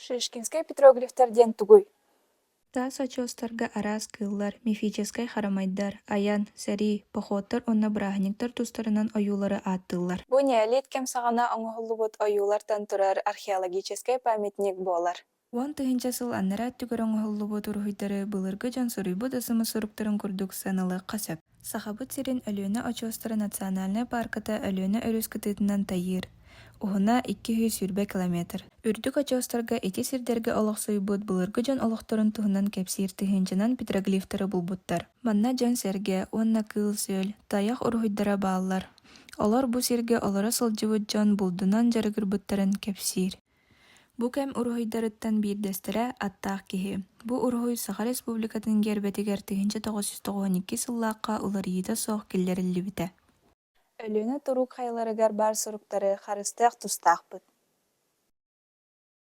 Шишкинскэй петроглифтэр диэн тугуй? Таас очуостарга араас кыыллар, мифическэй харамайдар, айан, сэрии, походтар уонна бырааһынньыктар тустарынан ойуулары ааттыыллар. Бу неолит кэм саҕана оҥоһуллубут ойуулартан турар археологическай памятник буолар. 10 000 сыл анараа өттүгэр оҥоһуллубут уруһуйдары былыргы дьон суруйбут ысымы суруктарын курдук сыаналыахха сөп. Сахабыт сирин Өлүөнэ очуостара национальнай паарката Өлүөнэ өрүс кытыытынан тайыыр, уһуна 220 километр. Үрдүк очуостарга ити сирдэргэ олохсуйбут былыргы дьон олохторун туһунан кэпсиир тыһыынчанан петроглифтары булбуттар. Манна дьон-сэргэ уонна кыыл-сүөл, тайах уруһуйдара бааллар. Олор бу сиргэ олоро сылдьыбыт дьон булдунан дьарыгырбыттарын кэпсиир. Бу кэм уруһуйдарыттан биирдэстэрэ «Аттаах киһи». Бу уруһуй Саха Республикатын гиэрбэтигэр 1992 сыллаахха уларыйыыта суох киллэриллибитэ. Өлүөнэ туруук хайаларыгар баар суруктары харыстыах тустаахпыт.